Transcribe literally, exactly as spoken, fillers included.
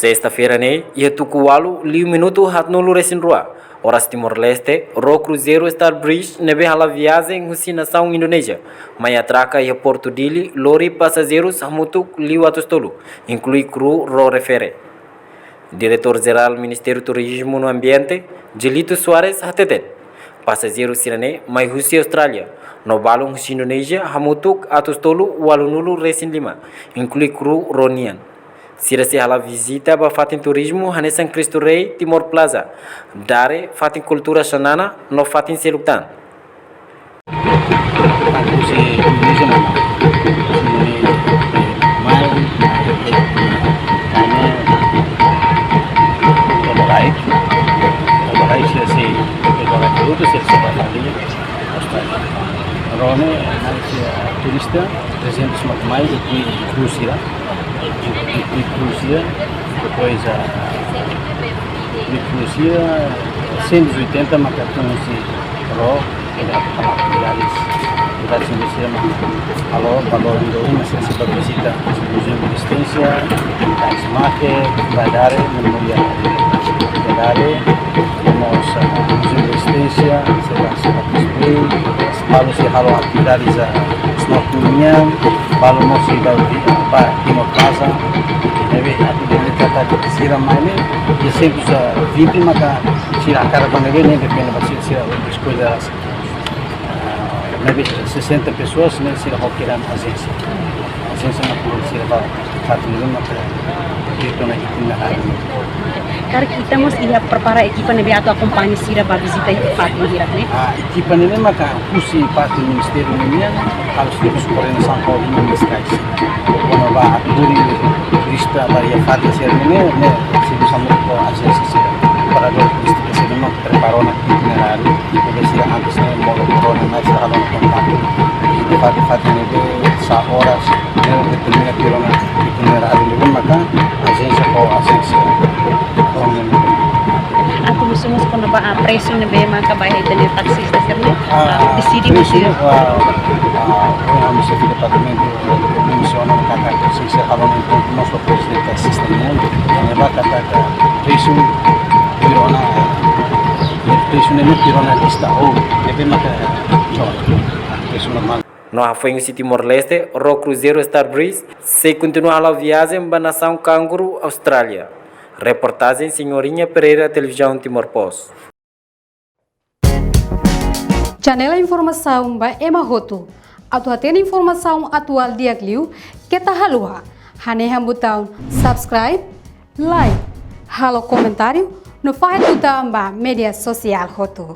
Sesta-feira ne'e, iha tuku ualu liu minutu haatnulu resin rua, oras Timor-Leste, ró kruzeiru Starbreeze ne'ebé hala'o viajen husi nasaun Indonézia, mai atraka iha Portu Dili, lori pasajeirus hamutuk liu atus tolu, inklui kru no refere. Diretór Jerál Ministériu Turizmu no Ambiente, Gilito Soares hateten, pasajeiru sira-ne'e mai husi Austrália, no balun husi Indonézia hamutuk atus tolu ualunulu resin lima, inklui kru no nian. Sira sei hala'o vizita ba fatin turizmu hanesan Cristo Rei, Timor Plaza, Dare, fatin kultura Xanana, no fatin seluk tan. Tantu se indíjena, se mai, karena, todo right, todo right, se, se, todo right, todo se, se ba fali Austrália. Ró ne'e, mais, eh, turista, trezentus mak mai, e, e Rússia, e, e, e Rússia, depois a, e Rússia, cento e oitenta mak tun husi ró, e a, a, atividades, atividades indústria, mas, alô, valor indo, mas se, se ba vizita Museu de Resistência, Tais Market, Badare, Memorial, Badare, mós, ah, Museu de Resistência, se ba, se ba display, balu sei halo atividades, ah, snorkeling nian, balu mós sei ba, ba Timor Plaza, ne'ebé atividade katak sira mai ne'e, e cento e vinte maka sira hakarak ba ne'ebé, ne'e depende ba sira, sira eskolla. Ah, maybe sessenta pessoas, ne'e sira hoki iha ajénsia. Ajénsia mak sira ba fatin ne'ebé mak, eh, ita-nia itineráriu. Karik ita mós iha prepara ekipa ne'ebé atu akompaña sira ba vizita iha fatin hirak ne'e? Ah, ekipa ne'ebé maka husi parte ministériu nian, harus terus koordenasaun ho ministériu. Kona-ba atu hodi turista ba iha fatin sira ne'e, ne'e servisu hamutuk ho ajénsia sira. Operadór turístiku sira mak prepara ona itineráriu, ne'ebé sira antes ne'e molok ró ne'e mai sira halo ona kontaktu. Vizita fatin-fatin ne'ebé, sá oras, ne'e determina tiha ona itineráriu ne'ebé maka ajénsia ho ajénsia. Atu husu mós kona-ba, ah, presu ne'ebé maka ba ita-nia taxista sira ne'e, ah, ah, deside presu mós ne'e, ah, ah, ami xefe departamentu, eh, mensiona katak se, se halo enkontru mós ho prezidente taxista nian, ne'ebá katak presu tuir ona, presu ne'e tuir ona lista ou, ne'ebé maka, so, presu normál. No hafoin husi Timor-Leste, ró kruzeiru Starbreeze sei kontinua hala'o viajen ba nasaun kanguru, Austrália. Reportajen Senhorinha Pereira, Televizaun Timor Post. Janela informasaun ba ema hotu. Atu hatene informasaun atuál di'ak liu, keta haluha hanehan butaun subscribe, like, halo komentáriu, no fahe tutan ba média sosiál hotu.